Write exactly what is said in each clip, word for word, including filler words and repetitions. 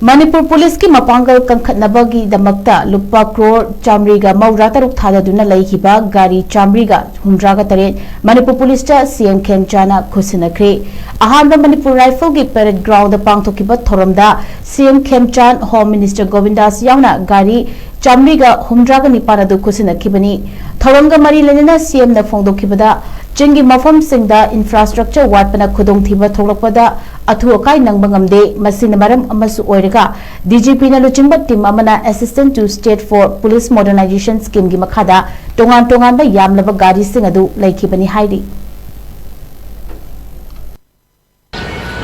ꯃꯅꯤꯄꯨꯔ ꯄꯨꯂꯤꯁꯀꯤ ꯃꯄꯥꯡꯒꯜ ꯀꯟꯈꯠꯅꯕꯒꯤꯗꯃꯛꯇ ꯂꯨꯄꯥ ꯀ꯭ꯔꯣꯔ ꯆꯥꯃꯔꯤꯒ ꯃꯧꯗ꯭ꯔꯥ ꯇꯔꯨꯛ ꯊꯥꯗꯗꯨꯅ ꯂꯩꯈꯤꯕ ꯒꯥꯔꯤ ꯆꯥꯃꯔꯤꯒ ꯍꯨꯝꯗ꯭ꯔꯥꯒ ꯇꯔꯦꯠ ꯃꯅꯤꯄꯨꯔ ꯄꯨꯂꯤꯁꯇ ꯁꯤ ꯑꯦꯝ ꯈꯦꯝꯆꯥꯟꯅ ꯈꯨꯠꯁꯤꯟꯅꯈ꯭ꯔꯦ꯫ ꯑꯍꯥꯟꯕ ꯃꯅꯤꯄꯨꯔ ꯔꯥꯏꯐꯜꯒꯤ ꯄꯦꯔꯦꯗ ꯒ꯭ꯔꯥꯎꯟꯗ ꯄꯥꯡꯊꯣꯛꯈꯤꯕ ꯊꯧꯔꯝꯗ ꯁꯤ ꯑꯦꯝ ꯈꯦꯝꯆꯥꯟ, ꯍꯣꯝ ꯃꯤꯅꯤꯁꯇꯔ ꯒꯣꯕꯤꯟꯗꯥꯁ ꯌꯥꯎꯅ ꯒꯥꯔꯤ ꯆꯥꯃꯔꯤꯒ ꯍꯨꯝꯗ꯭ꯔꯥꯒ ꯅꯤꯄꯥꯟ ꯑꯗꯨ ꯈꯨꯠꯁꯤꯟꯅꯈꯤꯕꯅꯤ꯫ ꯊꯧꯔꯝꯒ ꯃꯔꯤ ꯂꯩꯅꯅ ꯁꯤ ꯑꯦꯝꯅ ꯐꯣꯡꯗꯣꯛꯈꯤꯕꯗ, ꯆꯤꯡꯒꯤ ꯃꯐꯝꯁꯤꯡꯗ ꯏꯟꯐ꯭ꯔꯥꯁ꯭ꯇ꯭ꯔꯛꯆꯔ ꯋꯥꯠꯄꯅ ꯈꯨꯗꯣꯡꯊꯤꯕ ꯊꯣꯛꯂꯛꯄꯗ ꯑꯊꯨ ꯑꯀꯥꯏ ꯅꯪꯕ ꯉꯝꯗꯦ꯫ ꯃꯁꯤꯅ ꯃꯔꯝ ꯑꯃꯁꯨ ꯑꯣꯏꯔꯒ, ꯗꯤ ꯖꯤ ꯄꯤꯅ ꯂꯨꯆꯤꯡꯕ ꯇꯤꯝ ꯑꯃꯅ Assistance to State for Police Modernization Scheme ꯒꯤ ꯃꯈꯥꯗ ꯇꯣꯉꯥꯟ ꯇꯣꯉꯥꯟꯕ ꯌꯥꯝꯂꯕ ꯒꯥꯔꯤꯁꯤꯡ ꯑꯗꯨ ꯂꯩꯈꯤꯕꯅꯤ ꯍꯥꯏꯔꯤ꯫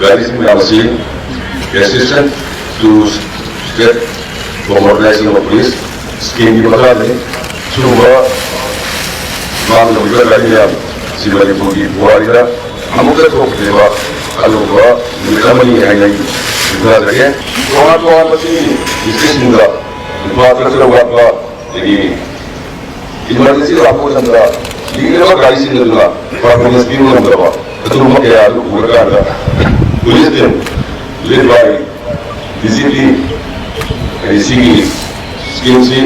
ꯒꯥꯔꯤꯁꯤꯡ ꯃꯌꯥꯝ ꯑꯁꯤ Assistance to State for Modernization of Police Scheme ꯒꯤ ꯃꯈꯥꯗꯅꯤ꯫ ꯁꯤꯒꯨꯝꯕ ꯃꯥꯡꯗꯧꯔꯤꯕ ꯒꯥꯔꯤ ꯃꯌꯥꯝ ꯁꯤ ꯃꯅꯤꯄꯨꯔꯒꯤ ꯄꯨꯋꯥꯔꯤꯗ ꯑꯃꯨꯛꯇ ꯊꯣꯛꯇ꯭ꯔꯤꯕ ꯑꯗꯨꯒꯨꯝꯕ ꯅꯨꯃꯤꯠ ꯑꯃꯅꯤ ꯍꯥꯏꯅ ꯑꯩ ꯈꯟꯖꯖꯒꯦ꯫ ꯇꯣꯉꯥꯟ ꯇꯣꯉꯥꯟꯕ ꯁꯤꯒꯤ ꯗꯤꯁꯇ꯭ꯔꯤꯛꯁꯤꯡꯗ ꯏꯟꯐ꯭ꯔꯥꯁ꯭ꯇ꯭ꯔꯛꯆꯔ ꯋꯥꯠꯄ, ꯑꯗꯒꯤ ꯏꯃꯥꯔꯖꯦꯟꯁꯤ ꯂꯥꯛꯄ ꯃꯇꯝꯗ ꯂꯤꯡꯂꯕ ꯒꯥꯔꯤꯁꯤꯡ ꯑꯗꯨꯅ ꯄꯔꯐꯣꯔꯃꯦꯟꯁ ꯄꯤꯕ ꯉꯝꯗꯕ ꯑꯗꯨꯒꯨꯝꯕ ꯀꯌꯥ ꯑꯗꯨ ꯎꯔꯀꯥꯟꯗ police team lead by D G P ꯍꯥꯏꯗꯤ ꯁꯤꯒꯤ ꯁ꯭ꯀꯤꯝꯁꯤ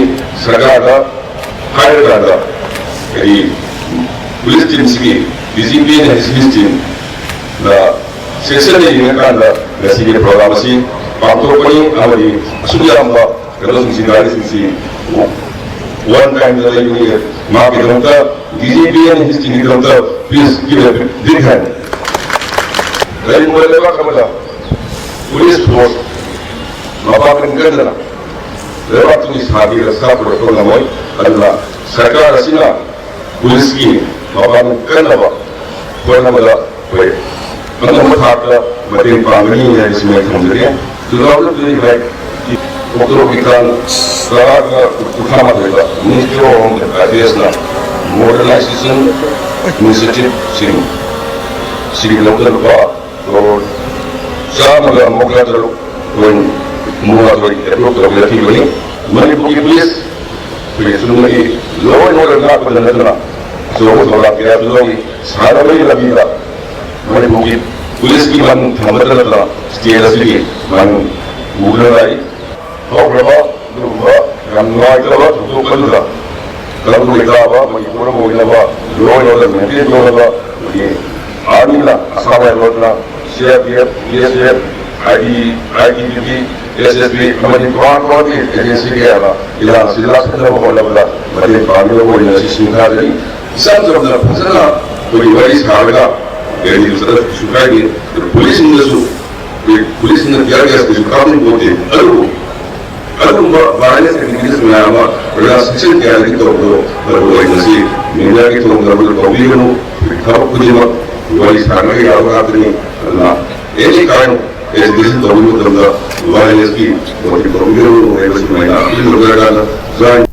ꯁꯔꯀꯥꯔꯗ ꯍꯥꯏꯔꯀꯥꯟꯗ ꯍꯥꯏꯗꯤ ꯄꯨꯂꯤꯁ ꯇꯤꯝꯁꯤꯒꯤ D G P N S P ꯇꯤꯝꯅ ꯆꯦꯛꯁꯤꯟꯅ ꯌꯦꯡꯉꯀꯥꯟꯗ ꯉꯁꯤꯒꯤ ꯄ꯭ꯔꯣꯒ꯭ꯔꯥꯝ ꯑꯁꯤ ꯄꯥꯡꯊꯣꯔꯛꯄꯅꯤ ꯑꯃꯗꯤ ꯑꯁꯨꯛ ꯌꯥꯝꯕ ꯀꯩꯅꯣꯁꯤꯡꯁꯤ ꯒꯥꯔꯤꯁꯤꯡꯁꯤ ꯋꯥꯟ ꯇꯥꯏꯝꯗ ꯂꯩꯕꯅꯤ꯫ ꯃꯍꯥꯛꯀꯤꯗꯃꯛꯇ D G P N S P ꯒꯤꯗꯃꯛꯇ please give a big hand꯫ ꯀꯔꯤꯒꯨꯝꯕ ꯂꯩꯕꯥꯛ ꯑꯃꯗ ꯄꯨꯂꯤꯁ ꯐꯣꯔꯁ ꯃꯄꯥꯡꯒꯜ ꯀꯟꯗꯅ ꯂꯩꯕꯥꯛꯇꯨꯒꯤ ꯁꯥꯕꯤ ꯔꯛꯁꯥ ꯄꯨꯔꯛꯄ ꯉꯝꯃꯣꯏ꯫ ꯑꯗꯨꯅ ꯁꯔꯀꯥꯔ ꯑꯁꯤꯅ ꯄꯨꯂꯤꯁꯀꯤ ꯃꯄꯥꯡꯒꯜ ꯀꯟꯅꯕ ꯍꯣꯠꯅꯕꯗ ꯑꯩꯈꯣꯏ ꯑꯉꯝꯕ ꯊꯥꯛꯇ ꯃꯇꯦꯡ ꯄꯥꯡꯒꯅꯤ ꯍꯥꯏꯕꯁꯤ ꯑꯩ ꯊꯝꯖꯒꯦ꯫ Two thousand twenty-five ꯑꯣꯛꯇꯣꯕꯔꯒꯤ ꯇꯥꯡ ꯇꯔꯥꯒ ꯀꯨꯟꯊ꯭ꯔꯥ ꯃꯥꯊꯣꯏꯗ Ministry of Home Affairsꯅ modernization initiativeꯁꯤꯡ ꯁꯤꯒꯤꯗꯃꯛꯇ ꯂꯨꯄꯥ ꯀ꯭ꯔꯣꯔ ꯆꯥꯝꯃꯒ ꯃꯧꯗ꯭ꯔꯥ ꯇꯔꯨꯛ ꯄꯣꯏꯟ ꯃꯉꯥ ꯇꯔꯨꯛ approve ꯇꯧꯕꯤꯔꯛꯈꯤꯕꯅꯤ꯫ ꯃꯅꯤꯄꯨꯔꯒꯤ ꯄꯨꯂꯤꯁ ꯑꯩꯈꯣꯏꯒꯤ ꯆꯨꯝꯅꯒꯤ law and order ꯉꯥꯛꯄꯗ ꯅꯠꯇꯅ ꯑꯆꯧꯕ ꯊꯧꯗꯥꯡ ꯀꯌꯥꯁꯨ ꯂꯧꯔꯤ꯫ ꯁꯥꯟꯅꯕꯒꯤ ꯂꯝꯕꯤꯗ ꯃꯅꯤꯄꯨꯔꯒꯤ ꯄꯨꯂꯤꯁꯀꯤ ꯃꯃꯤꯡ ꯊꯝꯕꯇ ꯅꯠꯇꯅ state ꯑꯁꯤꯒꯤ ꯃꯃꯤꯡ ꯎꯗꯅ ꯂꯥꯛꯏ꯫ ꯍꯧꯈ꯭ꯔꯕ ꯑꯗꯨꯒꯨꯝꯕ ꯌꯥꯝ ꯅꯨꯡꯉꯥꯏꯇꯕ ꯊꯧꯗꯣꯛ ꯑꯗꯨꯗ ꯇꯪꯗꯨ ꯂꯩꯇꯥꯕ ꯃꯅꯤꯄꯨꯔ ꯑꯃ ꯑꯣꯏꯅꯕ, law and order maintain ꯇꯧꯅꯕ ꯑꯩꯈꯣꯏꯒꯤ armyꯅ, Assam Riflesꯅ, C R P F, B S F, I B, I T B P, S S B ꯑꯃꯗꯤ ꯇꯣꯉꯥꯟ ꯇꯣꯉꯥꯟꯕ agency ꯀꯌꯥꯅ ꯏꯂꯥꯡ ꯑꯁꯤ ꯂꯥꯛꯁꯤꯟꯅꯕ ꯍꯣꯠꯅꯕꯗ ꯃꯇꯦꯡ ꯄꯥꯡꯅꯕ ꯑꯣꯏꯅ ꯑꯁꯤ ꯁꯤꯡꯊꯥꯖꯔꯤ꯫ ꯏꯆꯝ ꯆꯝꯅ ꯐꯖꯅ ꯑꯩꯈꯣꯏꯒꯤ ꯋꯥꯔꯤ ꯁꯥꯔꯒ ꯔꯦꯂꯤꯗꯨ ꯆꯠꯂꯁꯨ ꯀꯩꯁꯨ ꯀꯥꯏꯗꯦ꯫ ꯑꯗꯨ ꯄꯨꯂꯤꯁꯁꯤꯡꯗꯁꯨ, ꯑꯩꯈꯣꯏ ꯄꯨꯂꯤꯁꯁꯤꯡꯅ tear gas ꯀꯩꯁꯨ ꯀꯥꯞꯅꯤꯡꯄꯣꯠꯇꯦ꯫ ꯑꯗꯨꯕꯨ ꯑꯗꯨꯒꯨꯝꯕ violence activities ꯃꯌꯥꯝ ꯑꯃ ꯔꯥꯖ꯭ꯌ ꯀꯌꯥꯗꯒꯤ ꯇꯧꯕꯗꯣ ꯃꯔꯨ ꯑꯣꯏꯅ ꯁꯤ mediaꯒꯤ ꯊꯣꯡꯗ ꯇꯧꯕꯤꯒꯅꯨ꯫ ꯊꯕꯛ ꯈꯨꯗꯤꯡꯃꯛ ꯋꯥꯔꯤ ꯁꯥꯟꯅꯕ ꯌꯥꯕ ꯉꯥꯛꯇꯅꯤ꯫ ꯑꯗꯨꯅ any kind of agitation ꯇꯧꯕ ꯃꯇꯝꯗ violenceꯀꯤ motive ꯇꯧꯕꯤꯒꯅꯨ ꯍꯥꯏꯕꯁꯤ ꯃꯌꯥꯝ ꯑꯄꯤꯜ ꯇꯧꯖꯔꯀꯥꯟꯗ joint